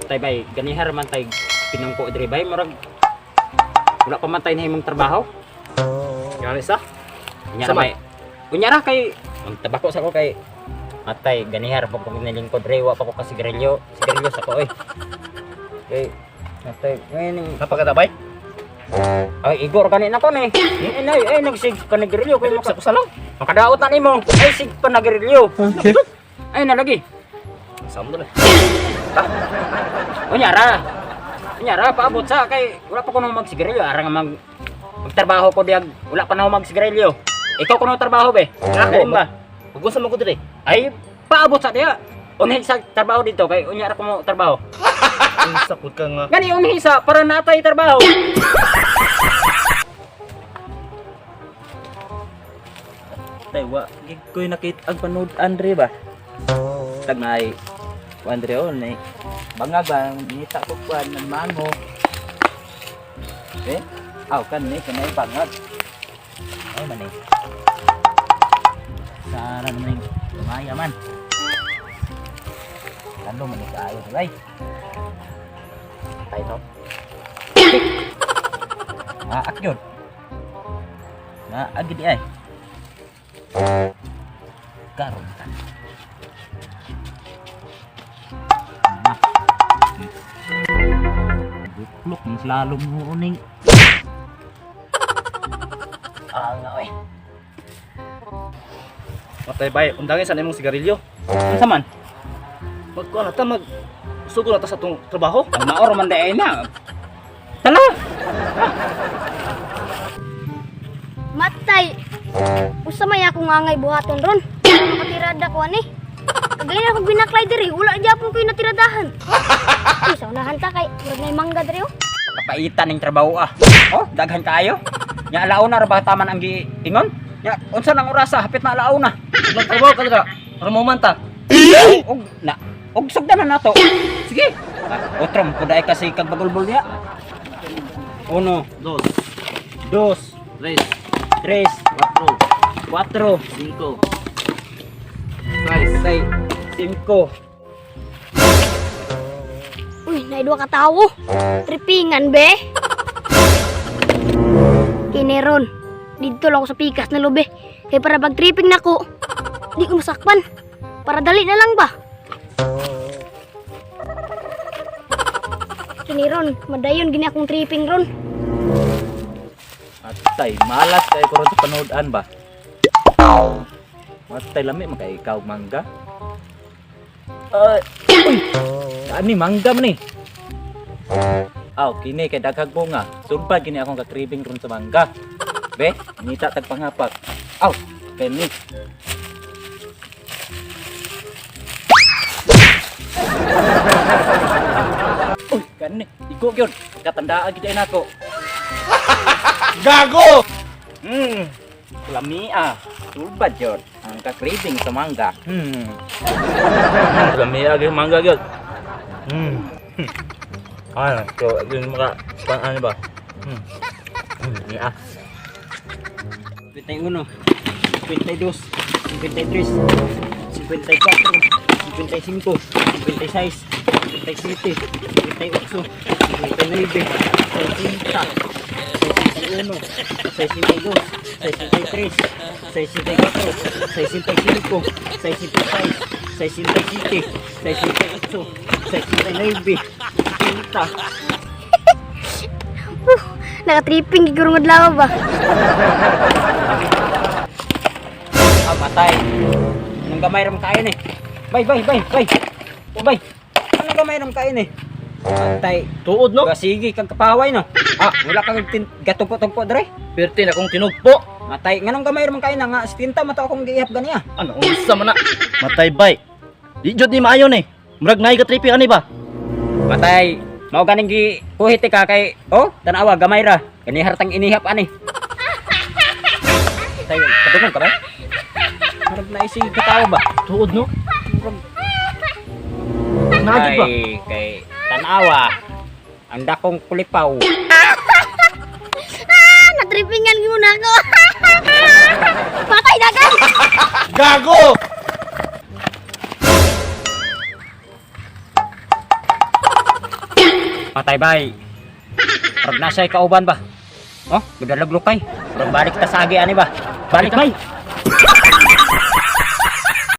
Tay bay, ganihar man tay pinungko diri bay, murag wala pa man tay nahimong trabaho. Ngani sa? Unya ra Sama. bay. Unya ra kay magtabako sa ko kay matay ganihar pa ko nilingkod diri, wa pa ko kasigarilyo, sigarilyo sa ko oy. Kay matay ngayon ning Napakatabay? ay igor gani na ko ni. Ay ay, ay nagsig pa nagarilyo kay Sa maka, usa lang. makadaot na nimo. Ay sig pa nagarilyo. Okay. Ay nalagi. Sama na. Unya ra. Unya ra paabot sa kay wala pa ko nang magsigarilyo, ara nga magtrabaho ko diag wala pa na ako magsigarilyo. Ikaw kuno trabaho be. Ako Ako ba? Ug unsa man ko dire? Ay paabot sa diya. Unhi sa trabaho dito kay unya ra ko mo trabaho. Unsa pud ka nga? Gani unhi sa para natay trabaho. Tay, wa gid ko'y nakit ang panood Andre ba. Tag naay Andre oh nay. Banga ba ngita ko kuan ng mango. Eh, aw kan ni kanay bangag. Ay man eh. Sara naman yung tumaya man. Lalo man eh kaayo ay. Tay no. Maak yun. Maag di ay. Karon ka. Na. Buklok ng slalom mo ning. Ah, nga oy. Matay bay, undangin sa imong sigarilyo. Unsa man? Magkuan na ta mag sugo na ta sa tong trabaho. Ang maor man dai na. Tala. Matay! Usa may akong angay buhaton ron. Nakatirada ko ani. Kagaya na akong binaklay diri, wala gyapon ko'y natiradahan. Uy, sa unahan ta kay murag nay mangga diri oh. Kapaitan ning trabaho ah. Oh, daghan kaayo. Nya alauna ra ba taman ang giingon? Nya unsa nang orasa hapit na alauna. Magtrabaho ka dira. Para mo man ta. Og na og sugdan na nato. Sige. Ah, Otrom kuday kasi kag bagulbol niya. Uno, Dos, dos, tres, tres, cuatro, cuatro, cinco, seis, seis, cinco. Uy, nay duha ka tawo. Tripingan be. Kini ron, didto lang ako sa pikas na lubi. Kay para pag tripping nako, di ko masakpan. Para dali na lang ba? Kini ron, madayon gini akong tripping ron. Atay, malas kay ko ron sa panood-an ba? Matay lami man kay ikaw mangga. Ay, uy, ani mangga man ni. Aw, kini kay daghag bunga. Sulbad gini akong kakribing ron sa mangga. Be, ngita tag pangapak. Aw, kini. Uy, kani, igo gyud. Katandaan gid ay nako. Gago! Lamia, sulbad yun. Ang kakribing sa mangga. Lami agi mangga gyud. Ay, so yun maka pan ano ba? Yeah. 51, 52, 53, 54, 55, 56, 57, 58, 59, 60, 61, 62, 63, 64, 65, 66, 67, 68, 69, 70. Naka-tripping giguro nga adlaw ba? Ah, patay. Anong gamay ram kain eh? Bay, bay, bay, bay. O bay. Anong gamay ram kain eh? Patay. Tuod no? No? Sige kang kapaway no. Ah, wala kang gatugpo-tugpo dre. Perti na akong tinugpo. Matay, nganong gamay ram kain na nga 70 mata akong giihap ganiya. Ano unsa man na? Matay bay. Di jud ni maayon eh. Murag naay ka tripping ani ba? Matay. Mao ganing gi kuhit ka kay oh, tanawa gamay ra. Kani hartang inihap ani. Tay, kadungan ka ba? Murag na isi katawa ba? Tuod no? Murag Naa jud ba? Ay, kay tanawa. Ang dakong kulipaw. Ah, natripingan gyud ako. Patay dagan. Gago! Matay bay. Murag na siya kauban ba? Oh, gudalog lukay. Murag balik ta sa agi ani ba? Balik bay.